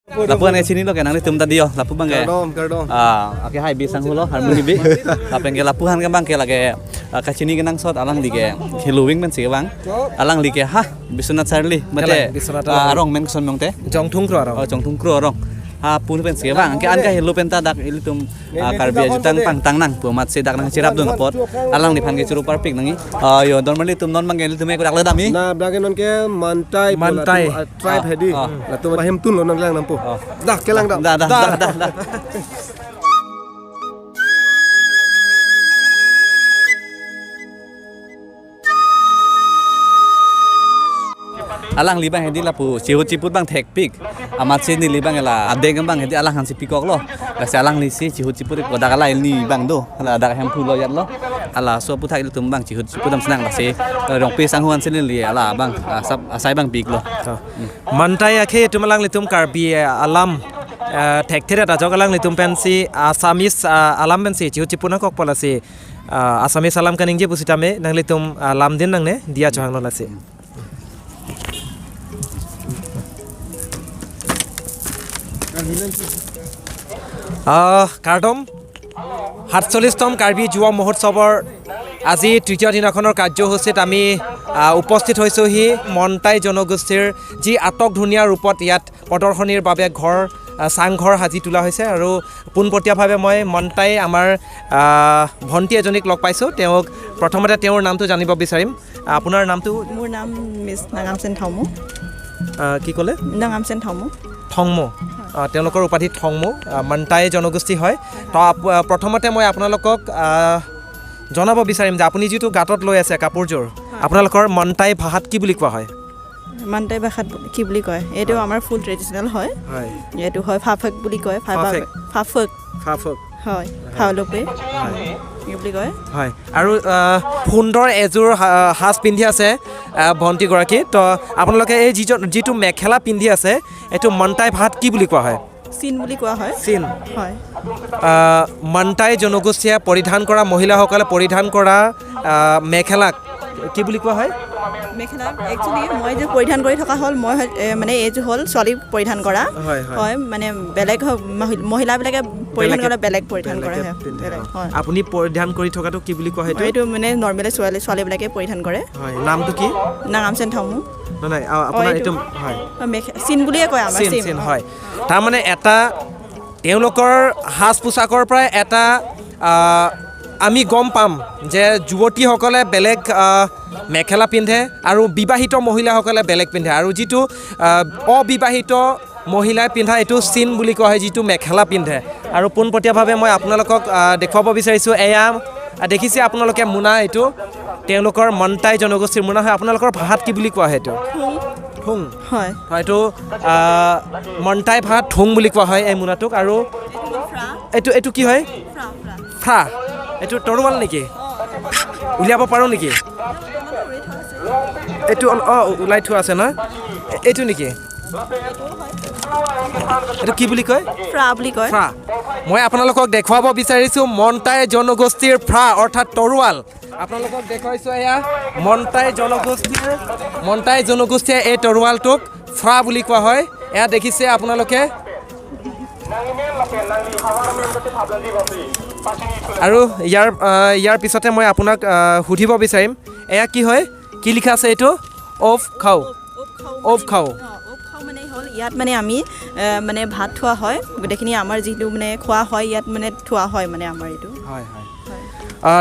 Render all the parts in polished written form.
Lapuan sini lo kenang tum tadi yo lapu bang ke ah oke hai bi sang hulo harmoni bi lapen ke lapuhan ke bang ke lage ka sini kenang sot alang li ke heluwing men sih bang alang li ke ha Biswanath Chariali mate arong men son mong te jongthung kro arong jongthung kro arong ha pun pen sih bang ke an ka helu pen ta dak ilitum karbi jutang pang tang nang pu mat se dak nang chirap dung pot alang li phan ke churu par pik nangi yo normally tum non bang ke ilitum ek dak le dami na blage non ke mantai mantai tribe hedi la tum hem tun non lang nampu dah kelang dah dah dah dah dah alang libang hedi lapu cihut ciput bang tek pik amat sini libang ela adeng bang hedi alang hansi pikok lo kasi alang lisi cihut ciput ko dakala ini bang do ala dak hem phulo yat lo ala so puthak il tum bang cihut ciput dam senang lasi rong pi sanghuan sini li ala bang sab asai bang pik lo mantai akhe tumalang litum karbi alam tek there da jogalang litum pensi Assamese alam pensi cihut ciput na kok polasi Assamese alam kaning je pusitame nang litum lam din nang ne dia johang lo lasi কাৰ্ডম 47তম Karbi যুৱ মহোৎসৱৰ আজি তৃতীয় দিনাখনৰ কাৰ্যসূচীত আমি উপস্থিত হৈছোঁহি। মন্তাই জনগোষ্ঠীৰ যি আটক ধুনীয়া ৰূপত ইয়াত প্ৰদৰ্শনীৰ বাবে ঘৰ চাংঘৰ সাজি তোলা হৈছে আৰু পোনপটীয়াভাৱে মই মন্তাই আমাৰ ভণ্টি এজনীক লগ পাইছোঁ। তেওঁক প্ৰথমতে তেওঁৰ নামটো জানিব বিচাৰিম। আপোনাৰ নামটো? মোৰ নাম মিছ নাগামচেন থংমো। কি ক'লে? নাগামচেন থংমো। থংমো, তেওঁলোকৰ উপাধি থংমো, মন্তাই জনগোষ্ঠী হয়। তো প্ৰথমতে মই আপোনালোকক জনাব বিচাৰিম যে আপুনি যিটো গাঁতত লৈ আছে কাপোৰযোৰ, আপোনালোকৰ মন্তাই ভাষাত কি বুলি কোৱা হয়? মন্তাই ভাষাত কি বুলি কয়? এইটো আমাৰ ফুল ট্ৰেডিশ্যনেল হয়। এইটো হয় ফাফক বুলি কয়। ফাফক ফাফক হয়, ফাউলপে বুলি কয়। হয়। আৰু সুন্দৰ এযোৰ সাজ পিন্ধি আছে ভণ্টিগৰাকী। তো আপোনালোকে এই যিটো মেখেলা পিন্ধি আছে এইটো মন্তাই ভাষাত কি বুলি কোৱা হয়? চিন বুলি কোৱা হয়। চিন হয়। মন্তাই জনগোষ্ঠীয়ে পৰিধান কৰা, মহিলাসকলে পৰিধান কৰা মেখেলাক কি বুলি কোৱা হয়? মেখেলা একচুৱেলি মই যে পৰিধান কৰি থকা হ'ল, মই মানে এইযোৰ হ'ল ছোৱালী পৰিধান কৰা হয়, মানে বেলেগ মহিলাবিলাকে পৰিধান কৰা বেলেগ পৰিধান কৰা হয়। আপুনি পৰিধান কৰি থকাটো কি বুলি কোৱা হয়? এইটো মানে নৰ্মেলি ছোৱালীবিলাকে পৰিধান কৰে। হয়। নামটো কি? নাগামচেন থংমো। নহয়, আপোনাৰ এইটো হয় চিন বুলিয়ে কয় আমাৰ। চিন হয়। তাৰমানে এটা তেওঁলোকৰ সাজ পোছাকৰ পৰাই এটা আমি গম পাম যে যুৱতীসকলে বেলেগ মেখেলা পিন্ধে আৰু বিবাহিত মহিলাসকলে বেলেগ পিন্ধে, আৰু যিটো অবিবাহিত মহিলাই পিন্ধা এইটো চিন বুলি কোৱা হয়, যিটো মেখেলা পিন্ধে। আৰু পোনপটীয়াভাৱে মই আপোনালোকক দেখুৱাব বিচাৰিছোঁ, এয়া দেখিছে আপোনালোকে মোনা, এইটো তেওঁলোকৰ মন্তাই জনগোষ্ঠীৰ মোনা হয়। আপোনালোকৰ ভাষাত কি বুলি কোৱা হয় এইটো? থুং হয়। এইটো মন্তাই ভাষাত থুং বুলি কোৱা হয় এই মোনাটোক। আৰু এইটো এইটো কি হয়? ফ্ৰা। এইটো তৰোৱাল নেকি? উলিয়াব পাৰোঁ নেকি? এইটো অঁ ওলাই থোৱা আছে ন? এইটো নেকি? এইটো কি বুলি কয়? ফ্ৰা বুলি কয়। ফ্ৰা। মই আপোনালোকক দেখুৱাব বিচাৰিছোঁ মন্তাই জনগোষ্ঠীৰ ফ্ৰা অৰ্থাৎ তৰোৱাল। আপোনালোকক দেখুৱাইছোঁ এয়া মন্তাই জনগোষ্ঠীৰ, মন্তাই জনগোষ্ঠীয়ে এই তৰোৱালটোক ফ্ৰা বুলি কোৱা হয়। এয়া দেখিছে আপোনালোকে। আৰু ইয়াৰ পিছতে মই আপোনাক সুধিব বিচাৰিম, এয়া কি হয়? কি লিখা আছে এইটো? অফ খাও। অফ খাও মানে হ'ল ইয়াত মানে আমি মানে ভাত থোৱা হয়, গোটেইখিনি আমাৰ যিটো মানে খোৱা হয় ইয়াত মানে থোৱা হয়, মানে আমাৰ এইটো হয়। হয়।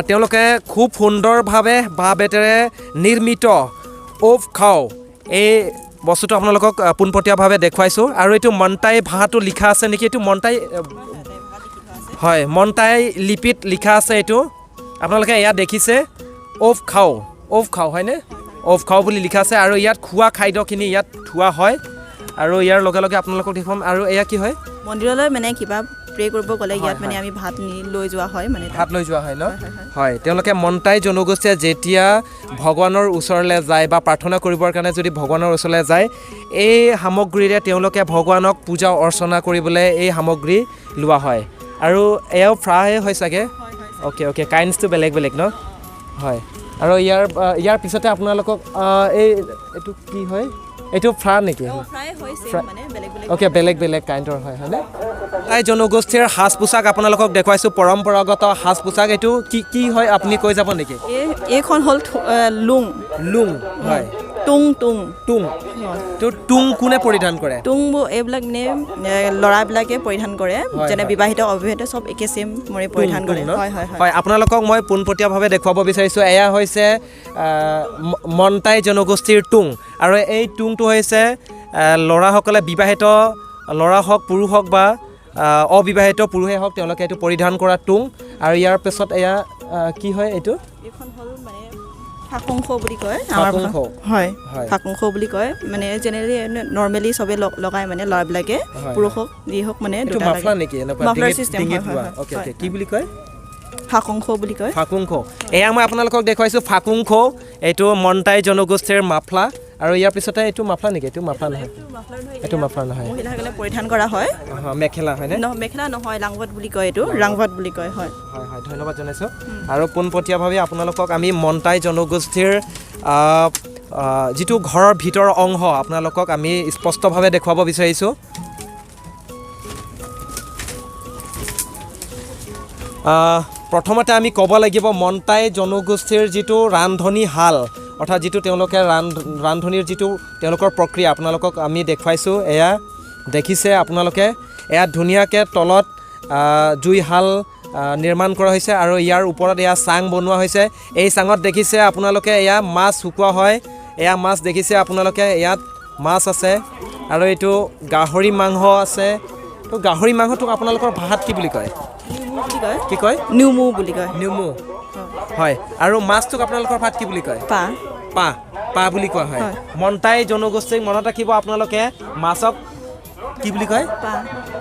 তেওঁলোকে খুব সুন্দৰভাৱে বাঁহ বেতেৰে নিৰ্মিত অফ খাও এই বস্তুটো আপোনালোকক পোনপটীয়াভাৱে দেখুৱাইছোঁ। আৰু এইটো মন্তাই ভাষাটো লিখা আছে নেকি? এইটো মন্তাই হয়, মন্তাই লিপিত লিখা আছে এইটো। আপোনালোকে ইয়াত দেখিছে অফ খাও, অফ খাও হয়নে? অফ খাও বুলি লিখা আছে। আৰু ইয়াত খোৱা খাদ্যখিনি ইয়াত থোৱা হয়। আৰু ইয়াৰ লগে লগে আপোনালোকক দেখুৱাম। আৰু এয়া কি হয়? মন্দিৰলৈ মানে কিবা প্ৰে কৰিব গ'লে ইয়াত মানে আমি ভাত লৈ যোৱা হয়, মানে ভাত লৈ যোৱা হয় ন? হয়। তেওঁলোকে মন্তাই জনগোষ্ঠীয়ে যেতিয়া ভগৱানৰ ওচৰলৈ যায় বা প্ৰাৰ্থনা কৰিবৰ কাৰণে যদি ভগৱানৰ ওচৰলৈ যায়, এই সামগ্ৰীৰে তেওঁলোকে ভগৱানক পূজা অৰ্চনা কৰিবলৈ এই সামগ্ৰী লোৱা হয়। আৰু এয়াও ফ্ৰাহে হয় চাগে? অ'কে অ'কে, কাইণ্ডছটো বেলেগ বেলেগ ন? হয়। আৰু ইয়াৰ পিছতে আপোনালোকক এই এইটো কি হয়? এইটো ফ্ৰা নেকি? ফ্ৰাই হয়, same মানে বেলেগ বেলেগ। অ'কে, বেলেগ বেলেগ কাইণ্ডৰ হয়, হয়নে? টাই জনগোষ্ঠীৰ সাজ পোছাক আপোনালোকক দেখুৱাইছোঁ, পৰম্পৰাগত সাজ পোছাক। এইটো কি কি হয় আপুনি কৈ যাব নেকি? এইখন হ'ল লুং। লুং হয়। টুং, টুং। টুং। তো টুং কোনে পৰিধান কৰে? টুংবোৰ এইবিলাক মানে ল'ৰাবিলাকে পৰিধান কৰে, যেনে বিবাহিত অবিবাহিত চব একে চেম মৰে পৰিধান কৰে। টুং ন? হয় হয় হয়। হয়, আপোনালোকক মই পোনপটীয়াভাৱে দেখুৱাব বিচাৰিছোঁ, এয়া হৈছে মনটাই জনগোষ্ঠীৰ টুং। আৰু এই টুংটো হৈছে ল'ৰাসকলে, বিবাহিত ল'ৰা হওক, পুৰুষ হওক বা অবিবাহিত পুৰুষেই হওক, তেওঁলোকে এইটো পৰিধান কৰা টুং। আৰু ইয়াৰ পিছত এয়া কি হয় এইটো? এইখন হ'ল মানে ফাকুংখ বুলি কয় আমাৰ। ফাকুংখ। হয়। হয়। ফাকুংখ বুলি কয়, মানে জেনেৰেলি নৰ্মেলি চবে লগাই মানে ল'ৰাবিলাকে, পুৰুষ হওক যি হওক মানে এইটো দুটা মাফলা লাগে। নেকি এনেকুৱা? Muffler system. ডিঙিত হয়। লোৱা? হয়। অ'কে। হয়। অ'কে, কি বুলি কয়? ফাকুংখ বুলি কয়। ফাকুংখ। এয়া মই আপোনালোকক দেখুৱাইছোঁ ফাকুংখ, এইটো মনটাই জনগোষ্ঠীৰ মাফলা। আৰু ইয়াৰ পিছতে এইটো মাফলা নেকি? এইটো মাফলা নহয়, এইটো মাফলা নহয়। মহিলাসকলে পৰিধান কৰা হয়। মেখেলা হয়নে? মেখেলা নহয়, লাংবত বুলি কয়, এইটো ৰাংবত বুলি কয়, হয়। হয় হয়, ধন্যবাদ জনাইছোঁ। আৰু পোনপটীয়াভাৱে আপোনালোকক আমি মনটাই জনগোষ্ঠীৰ যিটো ঘৰৰ ভিতৰৰ অংশ আপোনালোকক আমি স্পষ্টভাৱে দেখুৱাব বিচাৰিছোঁ। প্ৰথমতে আমি ক'ব লাগিব মনটাই জনগোষ্ঠীৰ যিটো ৰান্ধনীশাল, অৰ্থাৎ যিটো তেওঁলোকে ৰান্ধনীৰ যিটো তেওঁলোকৰ প্ৰক্ৰিয়া আপোনালোকক আমি দেখুৱাইছোঁ। এয়া দেখিছে আপোনালোকে, এয়া ধুনীয়াকৈ তলত জুইশাল নিৰ্মাণ কৰা হৈছে আৰু ইয়াৰ ওপৰত এয়া চাং বনোৱা হৈছে। এই চাঙত দেখিছে আপোনালোকে এয়া মাছ শুকোৱা হয়। এয়া মাছ দেখিছে আপোনালোকে, ইয়াত মাছ আছে আৰু এইটো গাহৰি মাংস আছে। তো গাহৰি মাংসটোক আপোনালোকৰ ভাষাত কি বুলি কয়? নিউমু বুলি কয়। কি কয়? নিউমু বুলি কয়। নিউমু, হয়। আৰু মাছটোক আপোনালোকৰ ভাষাত কি বুলি কয়? পা। পা, পা বুলি কোৱা হয়। হয়। মনটাই জনগোষ্ঠীক মনত ৰাখিব আপোনালোকে, মাছক কি বুলি কয়? পা।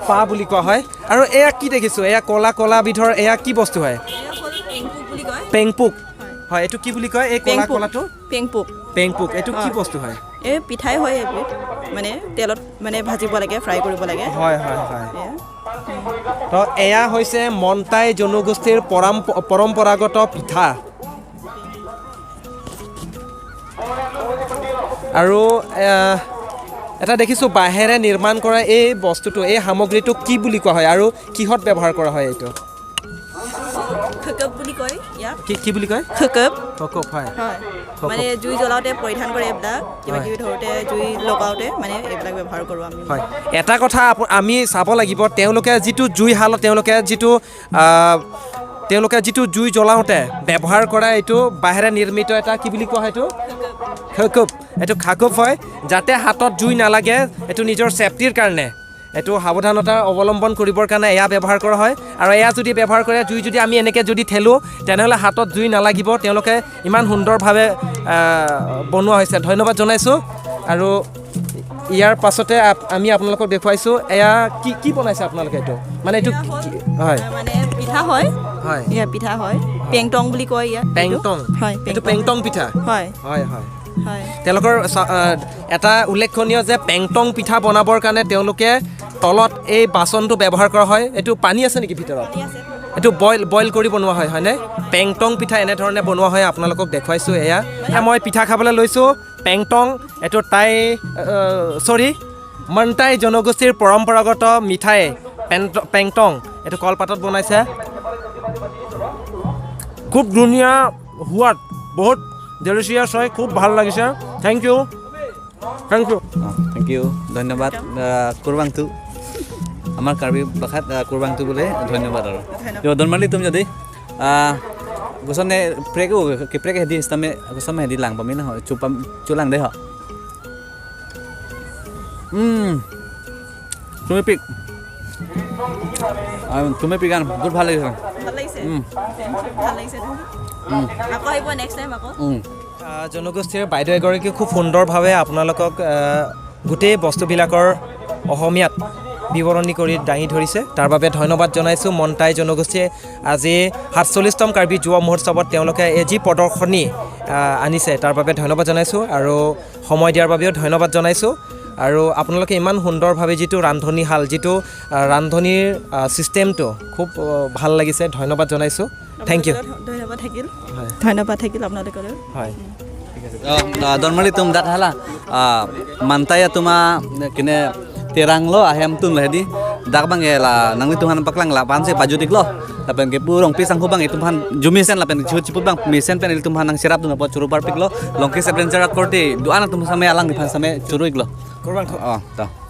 পা বুলি কোৱা হয়। আৰু এয়া কি দেখিছোঁ, এয়া ক'লা ক'লা বিধৰ, এয়া কি বস্তু হয়? এয়া হ'ল পেংপুক বুলি কয়। পেংপুক হয়। এইটো কি বুলি কয় এই ক'লা পেংপুক। ক'লাটো? পেংপুক। পেংপুক, এইটো কি হয়। বস্তু হয়? এই পিঠাই হয় এইবিধ, মানে তেলত মানে ভাজিব লাগে, ফ্ৰাই কৰিব লাগে। হয় হয় হয়। এয়া। তো এয়া হৈছে মনটাই জনগোষ্ঠীৰ পৰম্পৰাগত পিঠা। আৰু এটা দেখিছোঁ বাঁহেৰে নিৰ্মাণ কৰা এই বস্তুটো, এই সামগ্ৰীটো কি বুলি কোৱা হয় আৰু কিহত ব্যৱহাৰ কৰা হয় এইটো? খকপ বুলি কয় ইয়াক। কি কি বুলি কয়? খকপ। খকপ, হয়। হয়। খকপ। মানে জুই জ্বলাওঁতে পৰিধান কৰে এইবিলাক, কিবা কিবি ধৰোঁতে, জুই লগাওঁতে মানে এইবিলাক ব্যৱহাৰ কৰোঁ আমি। হয়, এটা কথা আমি চাব লাগিব, তেওঁলোকে যিটো জুইশালত তেওঁলোকে যিটো জুই জ্বলাওঁতে ব্যৱহাৰ কৰা এইটো বাঁহেৰে নিৰ্মিত এটা কি বুলি কোৱা হয় এইটো? খাকুপ। এইটো খাকুপ হয়, যাতে হাতত জুই নালাগে, এইটো নিজৰ ছেফটিৰ কাৰণে, এইটো সাৱধানতা অৱলম্বন কৰিবৰ কাৰণে এয়া ব্যৱহাৰ কৰা হয়। আৰু এয়া যদি ব্যৱহাৰ কৰে, জুই যদি আমি এনেকৈ যদি ঠেলোঁ, তেনেহ'লে হাতত জুই নালাগিব। তেওঁলোকে ইমান সুন্দৰভাৱে বনোৱা হৈছে, ধন্যবাদ জনাইছোঁ। আৰু ইয়াৰ পাছতে আমি আপোনালোকক দেখুৱাইছোঁ এয়া কি কি বনাইছে আপোনালোকে এইটো, মানে এইটো এয়া হ'ল, কি হয়? মানে পিঠা হয়। হয়। এয়া পিঠা হয়, পেংটং বুলি কয় ইয়াত এইটো। পেংটং। হয়। এইটো পেংটং পিঠা। হয়। হয় হয়। হয়। তেওঁলোকৰ এটা উল্লেখনীয় যে পেংটং পিঠা বনাবৰ কাৰণে তেওঁলোকে তলত এই বাচনটো ব্যৱহাৰ কৰা হয়। এইটো পানী আছে নেকি ভিতৰত? পানী আছে। এইটো বইল কৰি বনোৱা হয়, হয়নে? পেংটং পিঠা এনেধৰণে বনোৱা হয়, আপোনালোকক দেখুৱাইছোঁ। এয়া মই পিঠা খাবলৈ লৈছোঁ, পেংটং। এইটো টাই, চৰি, মনটাই জনগোষ্ঠীৰ পৰম্পৰাগত মিঠাই পেংটং। এইটো কলপাতত বনাইছে, খুব ধুনীয়া সোৱাদ, বহুত ডেলিচিয়াছ হয়, খুব ভাল লাগিছে। Thank you, thank you. Thank you, ধন্যবাদ। কুৰবাংটো আমাৰ কাৰ্বি ভাষাত কুৰবাংটো বোলে, ধন্যবাদ। আৰু ধন্যবাদ তুমি যদি গুছনে প্ৰেকো কি প্ৰেক হেদি ইস্তামে গুছনে হেদি লাং পামি নহয় চুপাম চুলাং দে হ। তুমি পিক, তুমি পিকান বহুত ভাল লাগিছে। ভাল লাগিছে, ভাল লাগিছে। আকৌ আহিব নেক্সট টাইম আকৌ। জনগোষ্ঠীৰ বাইদেউ এগৰাকী খুব সুন্দৰভাৱে আপোনালোকক গোটেই বস্তুবিলাকৰ অসমীয়াত বিৱৰণী কৰি দাঙি ধৰিছে, তাৰ বাবে ধন্যবাদ জনাইছোঁ। মনটাই জনগোষ্ঠীয়ে আজি 47তম কাৰ্বি যুৱ মহোৎসৱত তেওঁলোকে এই যি প্ৰদৰ্শনী আনিছে, তাৰ বাবে ধন্যবাদ জনাইছোঁ আৰু সময় দিয়াৰ বাবেও ধন্যবাদ জনাইছোঁ। আৰু আপোনালোকে ইমান সুন্দৰভাৱে যিটো ৰান্ধনীশাল, যিটো ৰান্ধনীৰ ছিষ্টেমটো খুব ভাল লাগিছে, ধন্যবাদ জনাইছোঁ। Thank U. ধন্যবাদ থাকিল। হয়। ধন্যবাদ থাকিল আপোনালোকলৈ। হয়। Normally tum dak hala mantaya tuma kine terang lo ahem tun lehdi dak bang la nangli tuhan paklang la panse pajudik lo lapen ke purong pisang hubang itu han jumisen lapen chut chiput bang misen pen il tumhan nang sirap tu na churu par pik lo longkis adventure korte duana tum same alang di same churu ik lo Korbang oh ta.